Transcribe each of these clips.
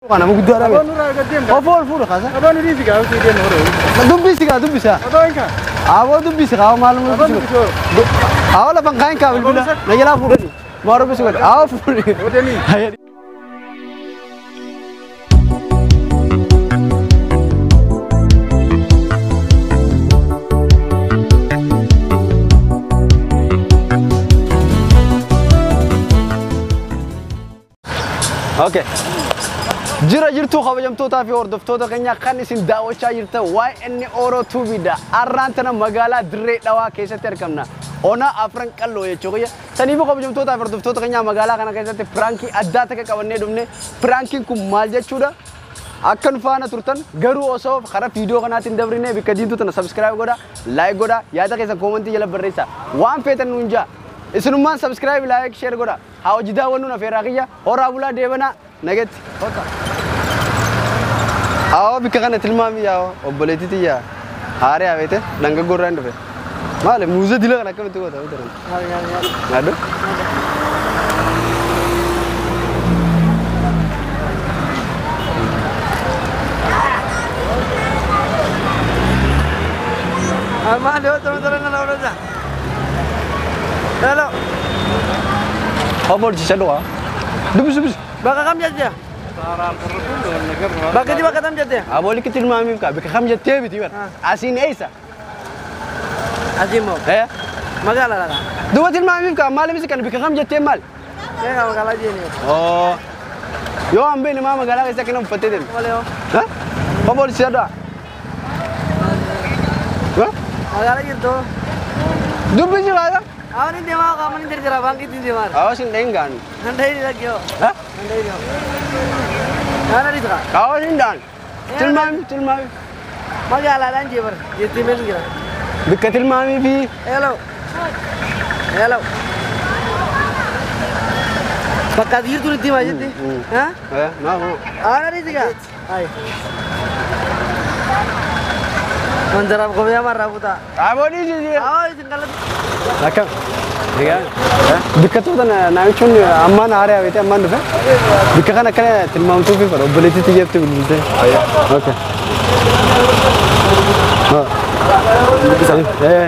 Kana guddaa dha. Of ol fuudha kaasa. Dubbisi kaa dubbisa. Awoo dubbisi kaa maalum dubbisi. Awoo lafan kaayin kaa bilbila. Na jalaa fuudhani. Maa dubbisi godhe. Awoo fuudhi. Okay. Jira jirtuu kabajamtootaa fi hordoftoota keenya kan isin daawwachaa jirtan YN Oro Tuubiidha. Arraan tana magaalaa Dirree Dhawaa keessatti argamna. Ona afran qalloo jechuudha. Saniifuu kabajamtootaa fi hordoftoota keenya magaalaa kana keessatti piraankii addaa takka qabannee dhufne. Piraankiin kun maal jechuudha? Akka nu faana turtan garuu osoo karaa viidiyoo kanaatiin dabrine bakka diimtuu tana subscribe godhaa, like godhaa, yaada keessan koomentii jala barreessaa. Waan feetan nuun jaa. Isinummaan subscribe, like, share godhaa. Haa hojii daawwannuun afeeraa kiyya. Horaa bulaa deebanaa nagetti. Awwa bikka kana tilmaami yaa obboleettii tiyya haaree habeete dhangaggoo irraa hin dhufe. Maali muuza dila kana akkamitti goota bitan? Nyaadhu. Maali yoo ta'u tola na oolcha. Hello. Obbo horsiisa dhugaa. Dubbisi dubbisi. Bakka kam jettee? Bakka bakka kam jettee? Aboo likki tilmaamiif kaa bakka kam jettee miti bara. Asiin eessa? Asiin moo? Magaalaa laata? Duuba tilmaamiif kaa maali misi kan bakka kam jettee maal? Egaa magaalaa jeeni. Oo. Yoo an beekne maa magaalaa keessa akkana uffattee deemte? Malee hoo? Obbo horsiisa dhugaa. Magaalaa jirtu. Dubbisi kaasa. Awwan deemaa qaamni jira baankiitti deemaa. Awwa sin dhengaan. Handhee lakkee hoo? Handhee hoo? Naana dhiisaa. Awwa sin dhaan. Tilmaami tilmaami. Magaalaadhaan jee bara jettee meel jira. Bikka tilmaamii fi. Hello. Hello. Bakka ati jirtu nutti himaa jetti. Naa moo. Awwa dhiisaa. Ayi. Manzaraaf kophee amarraa fuutaa. Aboo dhiisii. Awwa isin qalatti. Akkam. Egaa bikka tuuta namichuun ammaan haaree habeetee ammaan dhufe bikka kana akkana tilmaamtuu fi fedha obboleettii xiyyeeftuu bilbiltee. Okay.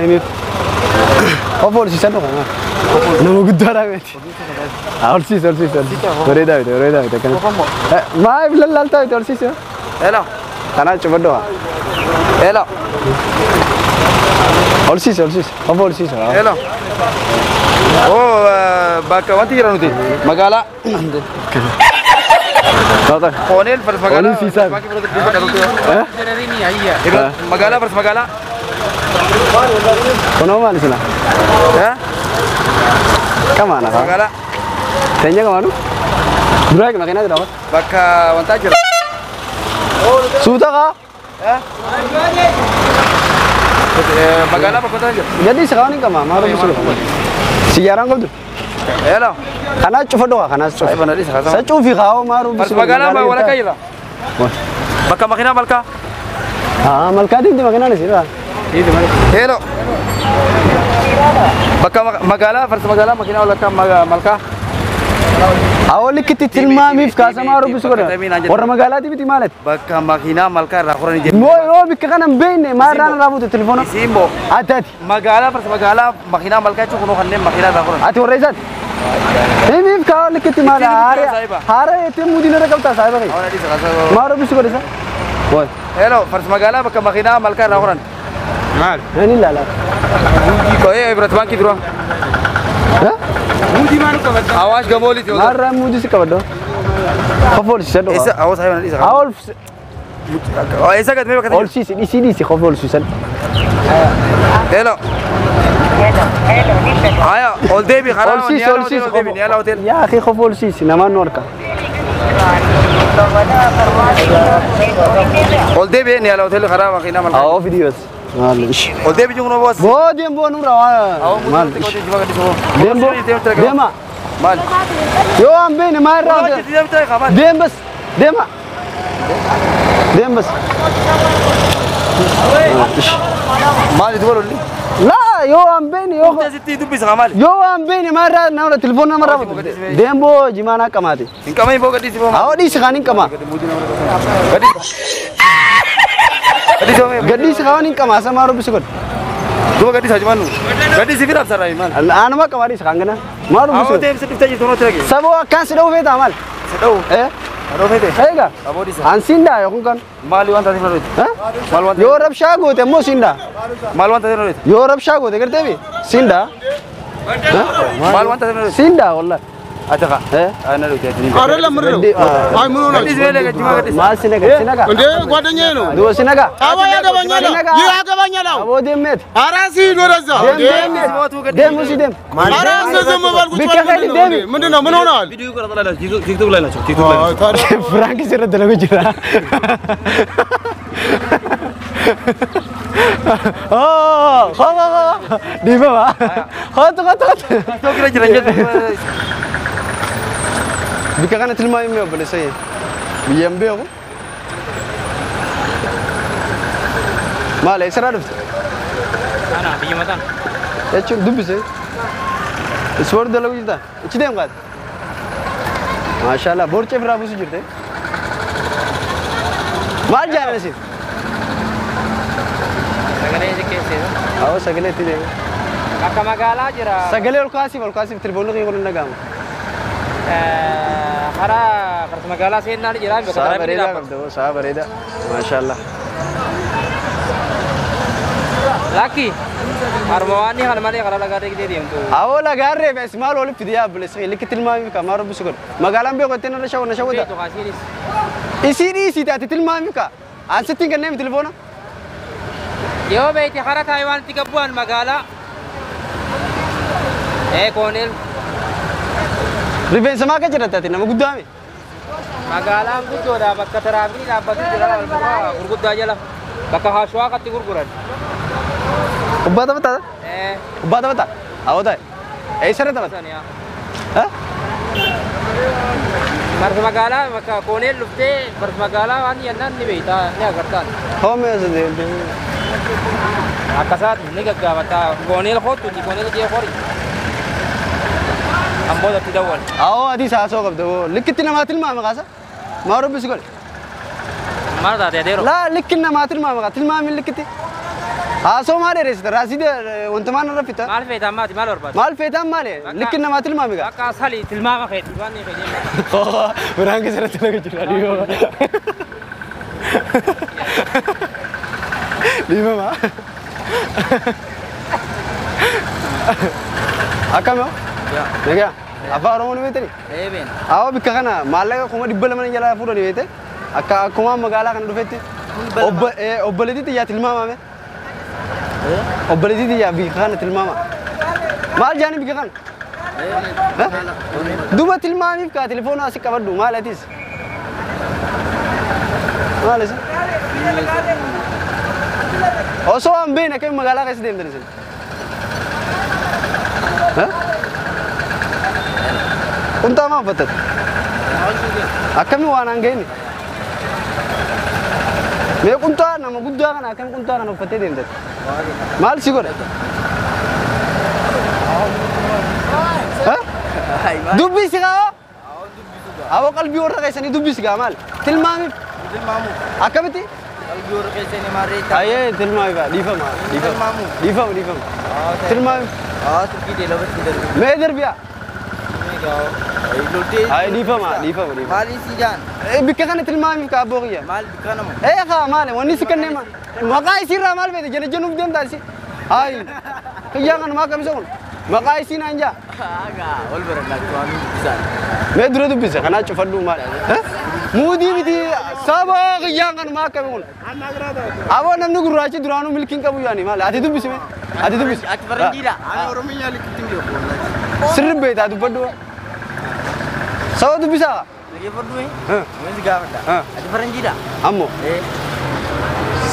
Himiif. Of horsiisan dhufa. Nama guddaadha beeti. Horsiisa horsiisa. Bareedaa miti bareedaa miti akkana. Maaliif lallaaltaa miti horsiisa? Hello. Kanaa cufadhu haa. Hello. Horsiisa horsiisa. Of horsiisa. Hello. Oh, bakka wanti jira nuti magaalaa. Kooneel faras magaalaa. Horsiisaan. Magaalaa faras magaalaa. Kunoo maali sila? Kamaana? Magaalaa. Teenya kamaanu? Duraa makiinaa jira bara. Bakka wantaa jira. Suuta kaa? Magaalaa bakka wantaa jira. Gadi isa kaan hin qaba maal dubbisuu qaba. Siyaaraan qabdu? Hello. Kanaa cufa dhugaa kanaas cufa. Sa cuufi kaawoo maal Faras dubbisuu magaalaa walakkaa jira. Bakka makiinaa malkaa. Haa malkaa diimti makiinaan isiidha. Hello. Bakka magaalaa faras magaalaa makiinaa walakkaa malkaa. Awoo likkitti tilmaamiif kaasamaa dubbisuu godha. Warra magaalaati miti maalati? Bakka makiinaa malkaa irraa qorani jedhu. Moo yoo bikka kana hin beekne maal irraa irraa buute telefoona? Isiin moo Ati ati. magaalaa faras magaalaa makiinaa malkaa jechuun kunoo kanneen makiinaa irraa qoran. Ati warra isaati? Himiif kaawoo likkitti maal Ittiin haara haara jettee muudii irra qabtaa saahiba kee. Awwa dhiisa kaasa. Maal dubbisuu godha isa? Woi. Hello faras magaalaa bakka makiinaa malkaa irraa qoran. Maal? Inni ilaala. Koyee Ibrat baankii dura. Muudii maal qabata? Awaash gamooliiti. Maal irraa muudii si qabaddo? Qofa horsiisa dhugaa. Eessa awwa saahiba dhiisa. Haa ol Eessa gatmee bakka ta'e? horsiisi dhiisii dhiisi qofa horsiisan. Hello. Haya ol deebi karaa Horsiisi horsiisi ol deebi Niyaala hotel. Yaa akhi qofa horsiisi namaan nu harka. Ol deebi Niyaala hotel karaa makiinaa malkaa. Awwa fidii bas. Maal ishi. Ol deebi jiru kunoo boos. Boo deem boo nurra waa. Maal ishi. Deem boo. Deema. Maal? Yoo an beekne maal irraa Deem bas. Deema. Deem bas. Maal itti walolli? Laa Yoo waan beekne yoo. Sitti dubbisa maali? Yoo waan beekne maarraa nama telefoon namarraa fuute. Deemboo jimaan akka maati. Hin qamain boo gadhiisi boo. Haa dhiisi kaan hin qamaa. Gadhiisi boo. Gadhiisi kaan hin qamaa sama rubbisi godhe. Duba gadhiisa jimaan nu. Gadhiisi fi raabsarraa maal? Anuma qamaa dhiisi kaan gana. Maal rubbisi? Awwa deemsi dhiftee jirtu nutti dhagee. Saboo akkaan si dha'uu feetaa maal? Si dha'uu? Eh? Dha'uu feete? Eega. Aboo dhiisa. An siin dhaa yookuun kan. Maali waan taateef na dhoyte? Maal waan Yoo rabshaa goote ammoo siin dhaa. Maal waan taateef na dhoyte? Yoo rabshaa goote gartee siin dhaa. Maal waan taateef na dhoyte? Siin dhaa wallahi. Ati kaa. Eh? Ay na dhoyte. አይደለም ምንድን ነው? አይ ምን ሆናችሁ? Gadhiisi beelee jimaa gadhiisi. Maal si naga? Si naga? እንዴ ጓደኛዬ ነው። Duba si naga? አዎ ያገባኛል። ይህ ያገባኛል። አዎ Aboo deemmeet. ኧረ ሲሂድ ወደዛ እንዴ Deem deem deem. ኧረ አንተ ዝም በል ቁጭ Bikka በል። keeti ምንድን ነው እንዴ? deemi. ምንድን ነው? ምን ሆነዋል? ቲክቶክ ላይ ናቸው። ቲክቶክ ላይ አይ ታዲያ Frank sirra dalagu jira. Oh, kho kho kho. Dhiifama. Kootu kootu kootu. ቲክቶክ ላይ jiran jettu. Bikka kana tilmaami mee obboleessa kee. Biyya hin beeku. Maal eessarraa dhufte? Ana biyya mataan. Jechuun dubbise. Ispoortii dalagu jirta? Ichi deem qaata. Maashaallah borcee ofirraa buusu jirte. Maal jaalala isin? Sagalee si keesseedha. Awwa sagalee itti deema. Bakka magaalaa jira. Sagalee ol kaasiif ol kaasiif telefoonni kee kun hin dhaga'amu. Karaa qarsa magaalaa seennaan jira. Bakka Sa'a karaa bareedaa qabda hoo sa'a bareedaa. Maashaallah. Lakki harma waan kana malee karaa lagaa deegdee deemtu. Awwa lagaarree fi as maal walitti fide yaa obboleessa kee likki tilmaamiif kaa maal rabbisu godha. Magaalaan beeku ittiin irra shawwa na shawwata. Beektu kaasiinis. Isii dhiisii ati tilmaamiif kaa. An sitti hin kenneemi telefoona. Yoo beekte karaa Taayiwaan itti gabbu'an magaalaa. Ee kooneel Rifeensa maa akka jedhatte ati nama guddaa mi? magaalaan guddoodha bakka taraafiin dhaabbatu jira bakka gurguddaa jala bakka haashawaa katti gurguran. Kubbaa taphataa? Ee Kubbaa taphataa? Awwa ta'e. Eessarra taphata? saniyaa. Eh? Marsa magaalaa bakka kooneel dhuftee marsa magaalaa waan jennaan ni beektaa ni agartaan. Hoomee as deemtee. Akkasaati ni gaggaafataa kooneel kootuuti kooneel jee hori. Ammoo itti dawwal. Awwa ati saasoo qabda hoo likkitti namaa tilmaame kaasa. Maa rabbisu godhe. Maal taate adeero? Laa likki namaa tilmaame kaa tilmaami likkitti. Haasoo maa dheeressita raasii wanta maan irra fitta. Maal feetaan maati maal barbaadu? Maal feetaan maali likki namaa tilmaame kaa. Bakka sali tilmaama keeti waan ni feeteen. Biraan keessatti laga jira dhiifama. Dhiifama. Akkam yoo? Nagaa. Afaan Oromoo ni beektani? Eebeen. Awwa bikka kana maallaqa 200,000 jalaa fuudhanii beekte akka akkuma magaalaa kana dhufetti obboleettii xiyyaa tilmaamame. Obboleettii xiyyaa bikka kana tilmaama. Maal jaani bikka kana? Duba tilmaamiif kaa telefoona asii qabadhu maal atis? Maal isa? Osoo waan beekne akkamiin magaalaa keessa deemtan isin? Qunxaa maal uffattat? Akkamiin waan aan geenye? Mee qunxaa nama guddaa kana akkamiin qunxaa kana uffattee deemtat? Maal si godha? Dubbisi kaa? Awwa qalbii warra keessanii dubbisi kaa maal? Tilmaamiif? Akkamitti? Ayyee tilmaamiif dhiifama dhiifama dhiifama dhiifama tilmaamiif. Mee darbiyaa? Ay dhiifama dhiifama dhiifama. Bikka kana tilmaamiif kaa abboo kiyya. Ee kaa maali wanni si kennee maal? Maqaa isiirraa maal feete jala januuf deemtaa isi? Ay kiyyaa kana maa kamisa kun? Maqaa isii naan jaa? Mee dura dubbise kanaa cufadhu maal? Muudii miti saba kiyyaan kan maa akkami kun? Aboo namni gurraachi duraanuu milkiin qabu yaani maal? Ati dubbisi mee? Ati dubbisi. Sirri beektaa dubbadhu. Saba dubbisaa? Ammoo.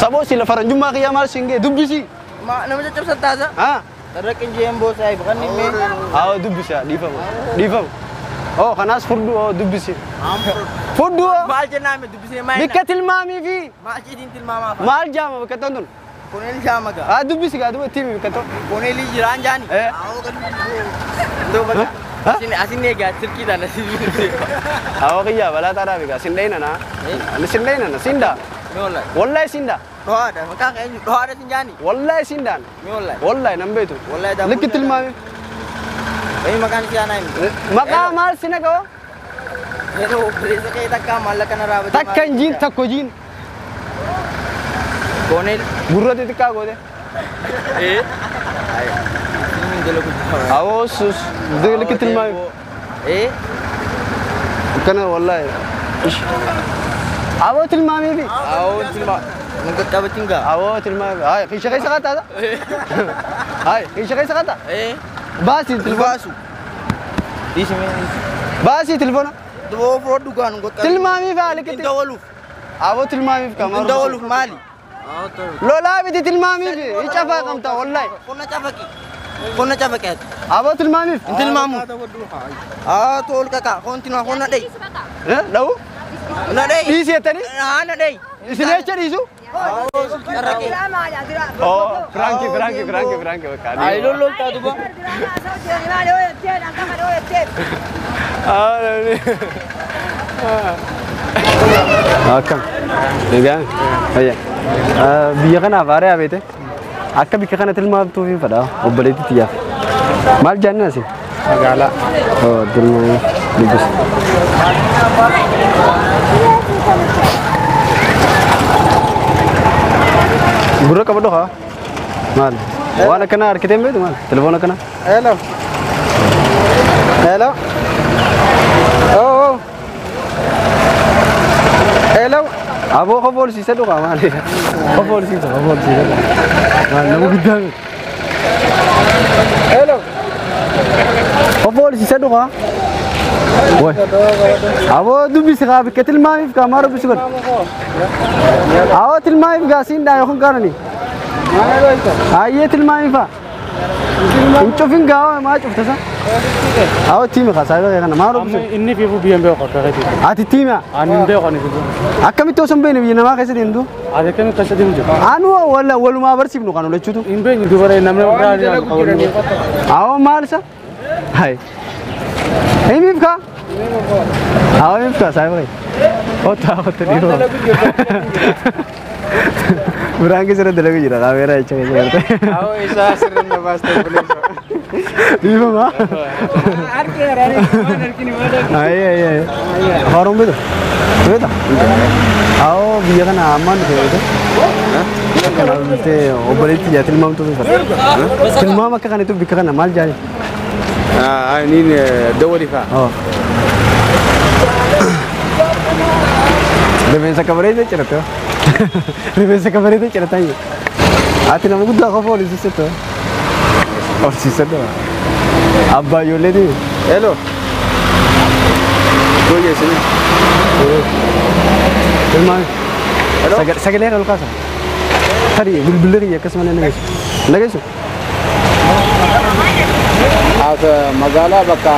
Saboo sila faranjummaa kiyyaa maal siin ga'e dubbisi. Haa? Awwa dubbisa dhiifama dhiifama. Oh kanaas furduu oh dubbisi. Furduu oh. Bikka tilmaamii fi maal jaama bakka ta'an tun? Koonel jaamaga. Haa dubbisi gaa duba tiimi bikka ta'u. Koonelii jiraan jaani. Asin eegaa silkiidhaan asin. Awwa kiyyaa balaa taadhaa beekaa sin dhayinana. Sin dhayinana sin daa. Wallahi sin daa. Dhohaadha maqaan eenyu dhohaadha sin jaani. Wallahi sin daan. Wallahi nan beetu. Likki tilmaami. Ee maqaan si aanaa himi. Maqaa maal sina qaba? Yeroo obboleessa kee takka maallaqa na raabate. Takka hin jiin takko jiin. Koonel. Gurra xixiqqaa goote. Ee. Awoo sus likki tilmaami. Ee. Akkana wallahi. Awoo tilmaamiifi. Awoo tilmaami. Nunca qabatin gaa. Awoo tilmaami. Hayi kiisha keessa qataa? Hayi kiisha keessa qataa? Ee. Baasi tilfoona. Baasu. Baasi tilfoona. Duboo fudhadhu gaa nu qaqqabu. Tilmaamiif haa likitti. Hin dabaluuf. Awoo tilmaamiif kama. Hin dabaluuf maali? Lolaa miti tilmaamiif icafaa qabta wallahi. Qonna cafaqi. Qonna cafaqi ati. Awoo tilmaamiif. Hin tilmaamu. Haa tool qaqa. Kontinaa qonna dhayi. Dha'u? Na dhayi. Dhiisi jettanii? Haa na dhayi. Isin echa dhiisu? Oh, Frankie, Frankie, Frankie, Frankie. Ay, lolol ta duba. Akkam. Egaa, fayya. Biyya kanaaf aaraa beete. Akka biyya kana tilmaamtuuf hin fedha obboleettii tiyyaaf. Maal jaanna asi? Magaalaa. Oh, tilmaamuu dubbisa. Gurra qabadhu haa. Maal? Waan akkanaa harkitee hin beektu maal? Telefoona akkanaa? Hello. Hello. Oh, oh. Hello. Aboo kofoolsiisa dhugaa maali? Kofoolsiisa, kofoolsiisa. Maal nama guddaa miti. Hello. Kofoolsiisa dhugaa. Wai. Aboo dubbisi kaa bikka tilmaamiif kaa maa dubbisi godhu? Aboo tilmaamiif gaa siin dhaa yookaan kaanani? Ayyee tilmaamiif haa. Hin cufin gaa maa cufta sa? Aboo tiimi kaa saayiba kana maa dubbisi? Inni fiifuu biyyan beeku akka keeti. Ati tiimi haa? Ani hin beeku ani fiifuu. Akkamitti osoo hin beekne biyya namaa keessa deemtu? Ati akkamitti keessa deemtu? Anu walumaa barsiifnu kan olachuutu. Hin beeknu dubara namni biraa ni qabu. Awoo maal isa? Hai. Himiif kaa? Awoo himiif kaa saayiba kee. Otta otta dhiiroo. Biraan keessa irra dalagu jira kaameeraa jecha keessa garte. Awoo isaa sirriin na baastee buleessa. Dhiifama. Ayi ayi ayi. Afaan beektu? Beekta? Awoo biyya kana ammaan dhufe beektu? Kana dhuftee obboleetti ijaa tilmaamtuu fi fadha. Tilmaama akka kanatti bikka kana maal jaali? Niin dawali faa. Rifeensa kabareessa cirate. Rifeensa kabareessa cirataa jiru. Ati nama guddaa qofa olisiisettu. Olisiisedha. Abbaa ijoolleeti. Hello. Gooyyeessini. Tilmaami. Sagalee ol kaasa. Tarii bilbilli kiyya akkasumallee nageessu. Nageessu? As magaalaa bakka.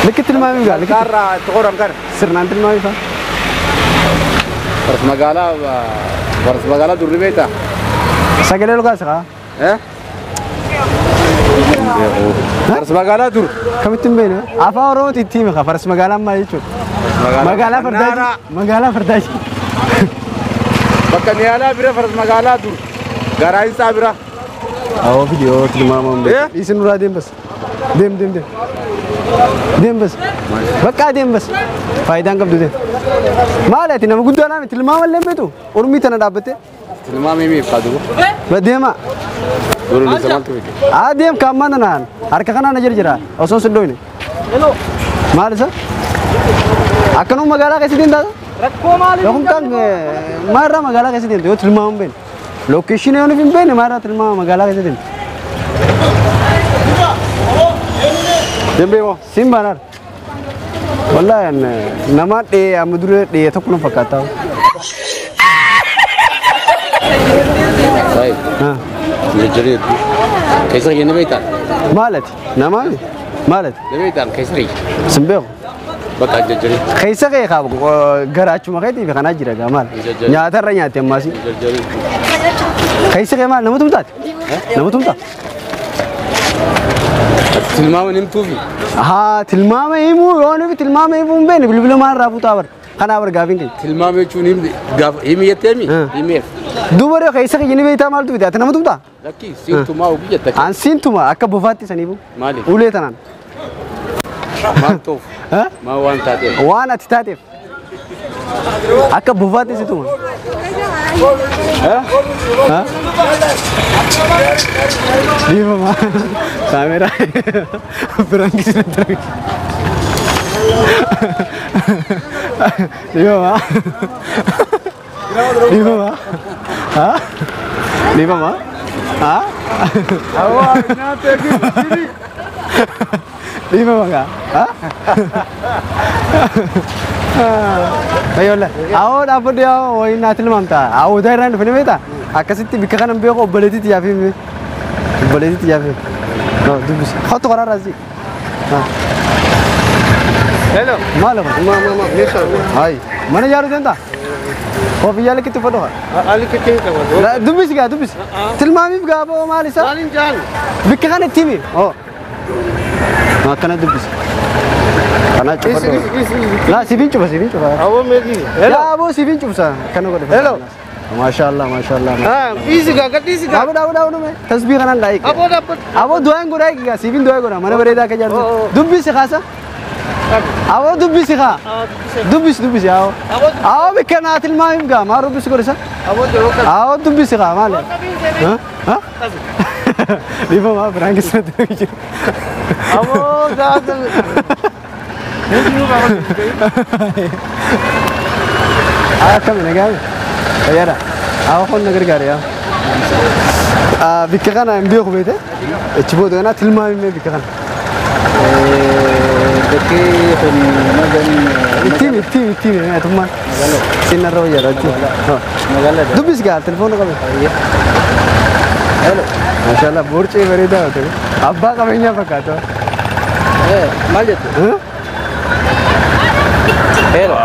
Likki tilmaami gaa. Karraa itti qoran kana. Sirnaan tilmaami faa. Faras magaalaa durri beektaa? Sagalee ol kaasa kaa. Faras magaalaa dur. Kamitti hin beekne? Afaan Oromooti itti himi kaa faras magaalaa maal jechuudha? Magaalaa fardaa. Magaalaa fardaa. Bakka niyaalaa bira faras magaalaa dur. Garaa isaa bira. Awoo viidiyoo tilmaamamu beeku. Isin duraa deem bas. Deem deem deem. Deem bas. Bakka deem bas. Faayidaan qabdu deem. Maal ati nama guddaa naami tilmaama illee beektu? Ormii tana dhaabbattee. Tilmaama himi ibsaa dubu. Deema. Lolli maaltu fide? Haa deem kaammaa tanaan harka kanaan na jira osoo sin dhoyne. Maal isa? Akkanuma magaalaa keessa deemtaa? Rakkoo maali? Yookiin kan maalirraa magaalaa keessa deemte yoo tilmaama hin beekne. Lookeeshinii yoo hin beekne maalirraa tilmaama magaalaa keessa deemte? Deem moo? Siin baanaar. Wallaahi nama dhee amma dura dhee tokko na fakkaata. Saayib. Jajjabeetu. Keessa kiyya nama hiitaan. Maalati? Namaami? Maalati? Nama hiitaan keessa kiyya. Sin beeku. Bakka jajjaree. Keessa kee qaabu garaachuma keetii fi kanaa jira gaa maal? Nyaatarra nyaatte ammaasi. Jajjaree. Keessa kee maal nama tumtaati? Nama tumta? Tilmaama himtuufi. Haa tilmaama himuu yoo nuti tilmaama himuu hin beekne bilbila maal irraa fuutaa bara. Kanaaf bara gaafiin keenya. Tilmaama jechuun himni gaafa himi jettee mi? Himeef. Duuba dhiyoo keessa kiyya ni beektaa maaltu fide ati nama tumtaa? Lakkii siin tumaa ofii jetta. An siin tuma akka bofaatti saniifu. Maaliif? Ulee tanaan. Maal ta'uuf? Maal waan taateef? Waan ati taateef. Akka bofaatti si tuma. Dhiifama. Kaameraa biraan kisirratti argina. Dhiifama. Dhiifama. Dhiifama. Dhiifama gaa. Ayola. Awoo dhaabbadhu yaa wayii naa tilmaamta. Awoo irraan dhufanii beektaa? Akkasitti bikka kana beeku obboleettiitti yaafii hime. Obboleettiitti yaafii hime. Dubbisi. Kottu karaa irraa sii. Hello. Maal kun? Ma meeshaa. Hayi. Mana ijaaruu deemtaa? Koofiyyaa likkitti uffadhu haa. Alikkitti hin qaban. Dubbisi gaa dubbisi. Tilmaamiif gaa ba'oo maal isaa? Maal hin jaan? Bikka kana itti himi. Oo. Akkana dubbisi. Kana cufadhu. Laa siifin cufa siifin cufa. Awoo meetii. Hello. Yaa aboo siifin cufsa. Kana godhe. Hello. Maashaallah maashaallah. Haa dhiisi gaa gad dhiisi gaa. Aboo dhaabuu dhaabuu dhume. Tasbii kanaan dhaayik. Aboo dhaabbadhu. Aboo du'aan godhaa egaa siifin du'aa godha mana bareedaa akka ijaartu. Dubbisi kaasa. Aboo dubbisi kaa. Dubbisi dubbisi awoo. Awoo bikka naa tilmaamiif gaa maal dubbisi godhisa? Awoo dubbisi kaa maali? Dhiifama biraan keessatti jiru. Aboo gaa. Akkami nagaa fayyaadha. Awoo qonna gargaara yaa. Bikka kana hin beeku beete. Achi booda kanaa tilmaamimee bikka kana. Bakki kun magan Ittiin ittiin ittiin atummaan. Sinarra wayyaadha ittiin. magaalaa. Dubbisi gaa telefoona qabe. Maashaallah borcee bareedaa ta'e. Abbaa qabeenyaa fakkaata. Maal jettu? Hello.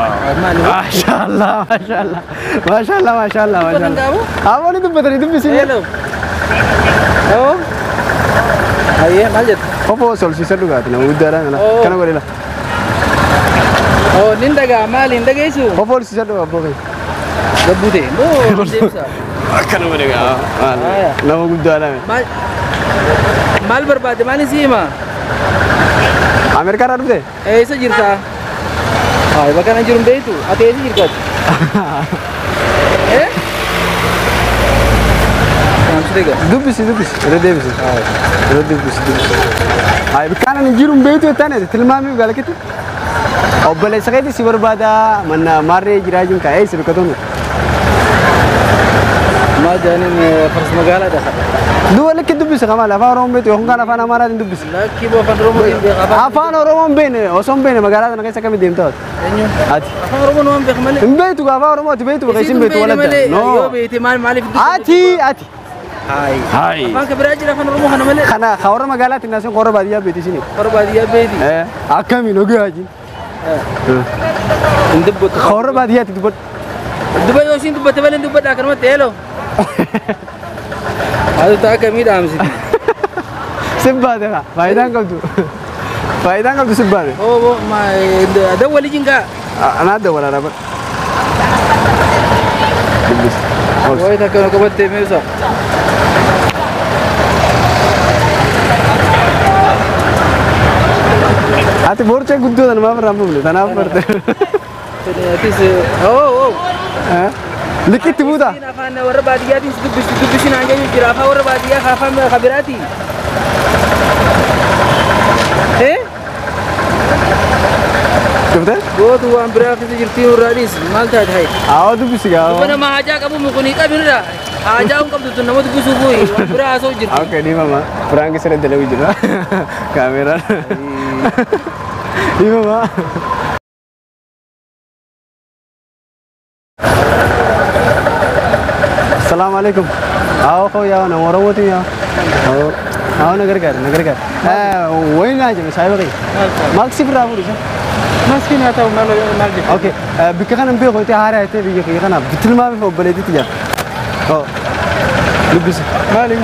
Maashaallah maashaallah maashaallah maashaallah maashaallah. Aboo ni dubbatanii dubbisi. Hello. Oh. Ayyee maal jettu? Obbo solsiisa dhugaati nama guddaadha kana kana godhela. Oh nin dhagaa maali hin dhageessu? Obbo solsiisa dhugaa abboo keenya. Gabbute. Moo deebisa. Akkana godhe gaa nama guddaadha. Maal barbaade maal si hima? Ameerikaa irraa dhufte? Eessa jirta? Hayi bakka kana jiru hin beektu. Ati eessa jirta? Eh? Dubbisi dubbisi irra deebisi. Irra dubbisi dubbisi. Hayi bakka kana jiru hin beektu jettaan tilmaamiif galakitti. Obboleessa keetti si barbaada mana maarree jiraa jiru kaa'ee si bakka toonu. Maal jedhaniin faras magaalaa dha. Duuba lakki dubbisi kamaal afaan Oromoo beektu yookaan afaan Amaaraatiin dubbisi. Lakki boo afaan Oromoo hin beeku. Afaan Oromoo hin beekne osoo hin beekne magaalaa sana keessa akkamitti deemtaa? Eenyu? Ati. Afaan Oromoo waan beeku malee. Hin beektu afaan Oromoo ati beektu bakka isin beektu waladda. Yoo beekte maal maaliif Ati ati. Hayi. Afaan kan biraa jira afaan Oromoo kana malee. Kana warra magaalaatti naasuun warra baadiyyaa beekti isini. Warra baadiyyaa beekti. Akkamiin ogii haajiin. Hin dubbatu. Warra baadiyyaatti dubbadhu. Dubba yoo isiin dubbatte malee hin dubbadha akkanumatti hello. Haadha ta'a akkamii dhaamsiti? Sibbaate haa faayidaan qabdu. Faayidaan qabdu sibbaate. Oo dawwali jingaa. Anaa dawwalaa dhaabadha. Dubbisi. Wayi takka nu qabattee meeshaa. Ati borcee guddoo sana maaf irraa hin buufne tanaaf barte. Atis oo oo. Liqitti buuta. Afaan warra baadiyyaatiin dubbisi dubbisi naan jennu jira afaan warra baadiyyaa afaan kabiraati. Eh? Dhuftee? Gootu waan biraa keessa jirtii nurraa dhiis maal taate hayi. Awwa dubbisi gaa. Dubba nama haajaa qabu mukunii qabinirra haajaa hin qabdu tun nama dubbisuu bu'i waan biraa haasa'u jirti. Okay dhiifama. Biraan keessa dalagu jira. Kaameraan. Dhiifama. Assalamu alaikum. Awo ko yaw na Oromooti yaw. Awo awo na gargaar na gargaar. Wayi naa jeme saayiba kiyya. Maaksii biraa fuudhi isa. Maskiin haa ta'u maal maal jechuudha. Okay. Bikka kana hin beeku itee haaraa itee biyya kiyya kanaaf tilmaamiif obboleettiitti jira. Oh. Dubbisi. Maali?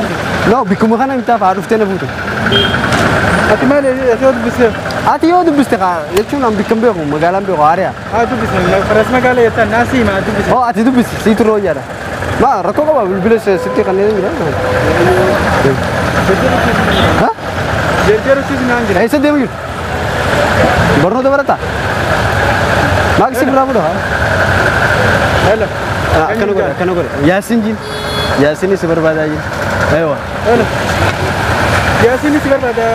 No, bikkuma kana himtaaf haa dhuftee na fuute. Ati maali ati yoo dubbiste? Ati yoo dubbiste jechuun an bikka hin beeku magaalaan beeku haari'a. Haa dubbise faras magaalaa jettan naasii maa dubbise. Oo ati dubbisi siitu rooyyaadha. Ma rakkoo qaba bilbila sitti kanneen jira. Ha? Jarjaruutis naan jira. Eessa deemu jirtu? Barnoota barataa? Maaqsi biraa fuudha. Hello. Akkana godhe akkana godhe. Yaasiin jin. Yaasiin si barbaadaa jin. Aywa. Hello. Yaasiin si barbaada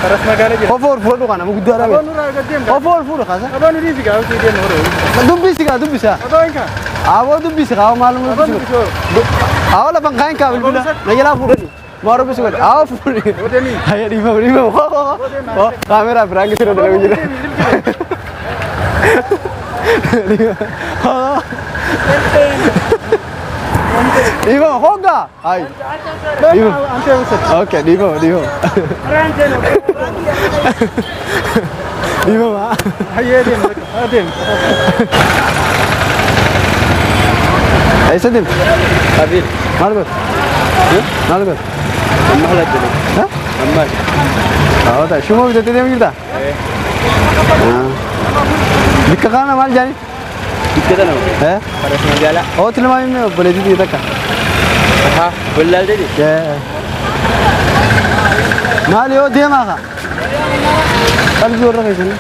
faras magaalaa jira. Ofoo ol fuudhu kana guddaa Aboo dhabe. nurraa gad deemta. Ofoo ol fuudhu kaasa. Aboo nu dhiisi gaa usii deemu horoo. Dubbisi gaa dubbisa. Aboo hin kaa. Aboo dubbisi gaa maaluma Aboo dubbisi. dubbisi horoo. Awwa lafan kaan kaa bilbila. Na jalaa fuudhani. Maal dubbisi godhe. Awwa fuudhi. Hayya dhiifama dhiifama. Koo koo koo. Kaameraa biraan gisira dalagu jira. Dhiifama hoggaa. Hayi. Dhiifama. Okay dhiifama dhiifama. Dhiifama. Hayyee deemu haa deemu. Eessa deemte? Abiin. Maal godhe? Maal godhe? Amma haala jedhu. Ha? Amma. Awwa shumoo bitattee deemu jirtaa? Bikka kana maal jaani? Bikka tana. Eh? Faras magaalaa. Oo tilmaamni obboleettii takka. Haa wallaaltee jee. Maal yoo deemaa kaa? Qalbii warra keessanii.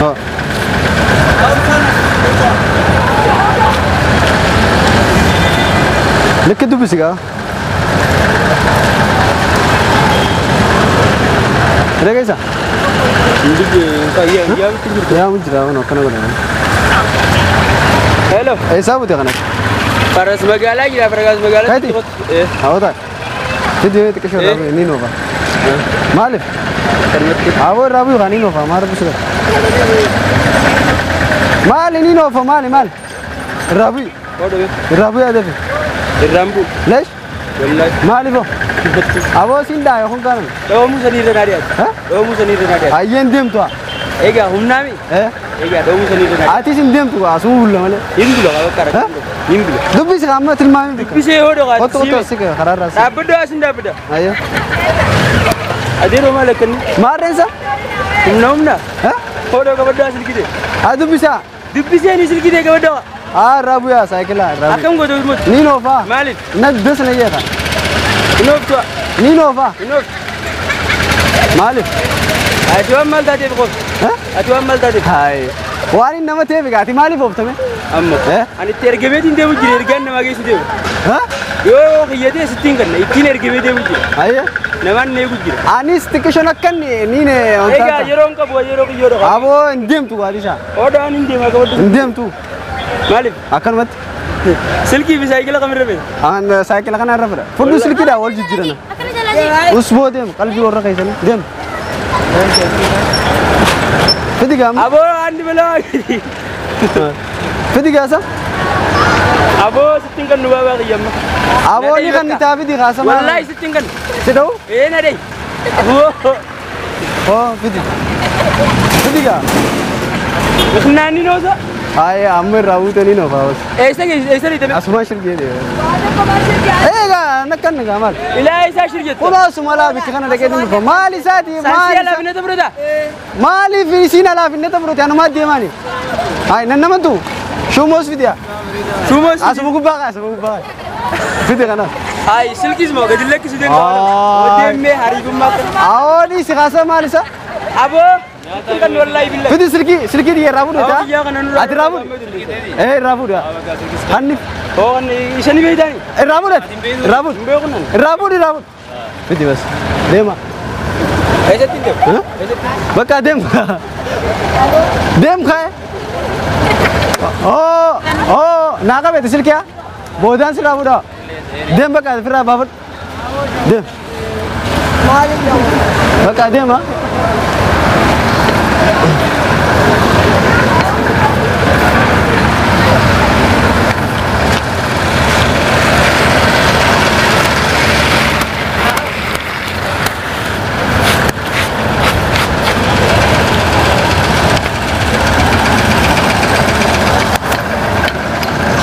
Hoo. Likki dubbisi gaa. Dhageessa? Yaa mu jira waan akkana godhan. Hello. Eessaa buute kana? Faras magaalaa jira faras magaalaa. Kayti? Haa ta'a. Fidi yoo xiqqishoo irraa bu'e ni noofa. Maaliif? Aboo irraa bu'u kan ni noofa maal buusu qaba? Maali ni noofa maali maali? Irraa bu'i. Irraa bu'i adafi. Irraan bu'u. Leesh? Wallaahi. Maaliif hoo? Aboo siin dhaaye kun kanan. Dhoomuu sanii irra naa dhiyaatu. Dhoomuu sanii irra naa dhiyaatu. Ayyeen deemtu haa. Egaa humnaami. Egaa dhoomuu sanii irra naa dhiyaatu. Atis hin deemtu asuma bulla malee. Hin bula bakka rakkoo. Hin bula. Dubbisi amma tilmaamii bikka. Dubbisee yoo dhokaate. Kottu kottu asii karaa irraa. Dhaabbadhu asin dhaabbadha. Ayyee. Adeeroo maal akkanni? Maarreensa? Humna humna. Hodhoo qabadhu as silkite. Haa dubbisaa. Dubbisee ni silkite qabadhu. Haa irraa bu'aa saayikilaa irraa bu'aa. Akkam gootu ulmuuti? Ni noofaa. Maaliif? Na das na yeeta. Hin ooftu. Ni noofaa. Hin ooftu. Maaliif? Ati waan maal taateef qofti? Ati waan maal taateef? Hayi. Waan inni nama ta'eef ati maaliif ooftame? Amma. Ani itti ergameetiin deemu jira ergaan namaa geessu deemu. Yoo kiyyatee sittiin kanna ittiin ergamee deemu jira. Ayyee. Namaan na eegu jira. Anis xiqqishoon akkan ni ne. Egaa yeroo hin qabu yeroo kiyyoo dha. Aboo hin deemtu gaadhisha. Odaan hin deema qabadhu. Hin deemtu. Maaliif? Akkanumatti. Silkii fi saayikila kamirra feeta? An saayikila kana irra fedha. Fudhu silkiidhaa wal jijjiirana. Usboo deem qalbii warra keessanii deem. Fidi gaama. Aboo andi balaa. Fidi gaasa. Aboo sittiin kan nu baabaa kiyyamma. Aboo ni kan nitaa fidi gaasa maal? Wallaahi sittiin kan. Si dha'u? Ee na dha'i. Aboo. Oo fidi. Fidi gaa. Naanni noosa. Hayi amma irraa buutee ni noofa hawas. Eessa eessa dhiitame? Asuma shirgee deema. Egaa nakkan nagaa maal? Ilaa isaa shirgeetta. Kun asuma laa bikka kana dhaqee dhufa. Maal isaati? Maal isaa? Alaafinata fudhata. Maaliif isiin alaafinata fudhate anumaa deemaani? Hayi nan namantu. Shumoos fidiya. Shumoos. Asuma gubbaa kaa asuma gubbaa kaa. Fidi kanaaf. Hayi silkiis moo gadi lakkisu danda'u. Deemee hariifummaa. Awoodii si kaasa maal isa? Aboo. Kan wallahi billahi. Fidi silkii silkii dhiyee irraa fuudhu ati irraa fuudhu. Ee irraa fuudhu. Hanni. Oo hanni ishani beeytaani. Irraa fuudhu ati. Irraa fuudhu. Irraa fuudhu irraa fuudhu. Fidi bas deema. Eessatti deemu? Bakka deem. Deem kaa'e. Oo oo naa qabeeti silkii haa. Boodaan sirraa fuudhaa. Deem bakka ofirraa baafadhu. Deem. Bakka deema.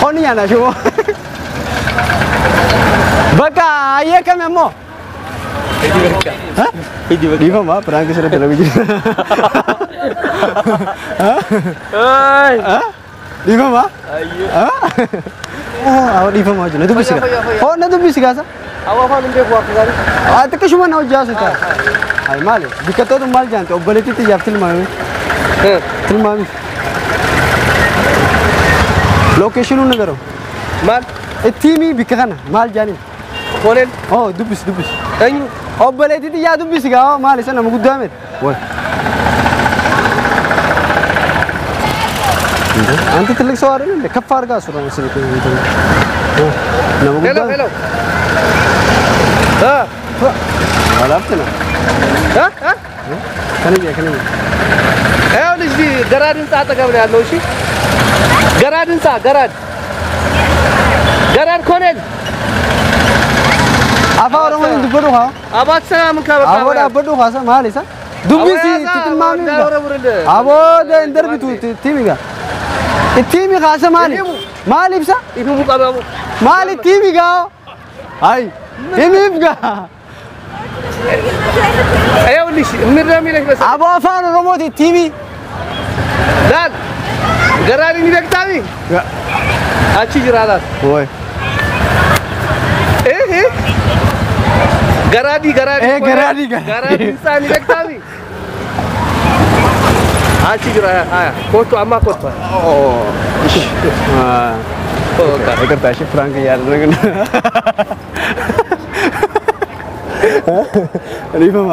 Koni yana shubo. በቃ አየከም እሞ ዲፈማ ፕራንክ ስለ ተለብጂ አይ ዲፈማ አዎ ዲፈማ ጅ ነዱብሲ ሆ ነዱብሲ ጋሳ አዋፋን እንደ ጓፍ ጋር አጥቅሽማ ነው ጃሱታ አይ ማለ ቢከተቱ ማል ጃንተ ኦበለቲ ትያፍ ትልማሚ ትልማሚ ሎኬሽኑ ነገረው ማል እቲሚ ቢከከና ማል ጃኒ ኮኔል ኦ ዱብስ ዱብስ እኙ ኦበለቲ ትያ ዱብስ ጋ ማል ሰነ ሙጉዳመት ወይ አንተ ትልቅ ሰው አይደል እንዴ? ከፍ አድርጋ እሱ ነው መሰለኝ እንትን ነው ሄሎ ሄሎ አ አላፍትና አ አ ከነኛ ከነኛ ይኸውልህ እዚህ ገራድ ህንጻ አጠገብ ነው ያለው። እሺ ገራድ ህንጻ ገራድ ገራድ ኮኔል አፋ ኦሮሞን ዱበዱ ኻ አባት ሰላም ከበቃ አቦ ዳበዱ ኻሳ ማሊሳ ዱብሲ ትትማሚ አቦ ደንደርቢቱ ቲሚጋ ቲሚ ኻሳ ማሊ ማሊ ብሳ ይሁሙ ቀበቡ ማሊ ቲሚጋ አይ ቲሚጋ ይኸውልሽ ምንድን ነው የሚለሽ መሰለኝ አቦ አፋን ኦሮሞቲ ቲሚ ዳል ገራዲን ይበቅታሚ አቺ ጅራላት ወይ እህ ገራዲ ገራዲ ገራዲ ገራዲ ህንጻን ይበቅታሚ አቺ ጅራ አያ ኮቱ አማ ኮቱ ኦ እሺ ይቅርታ እሺ ፍራንክ እያደረግን ሪፈማ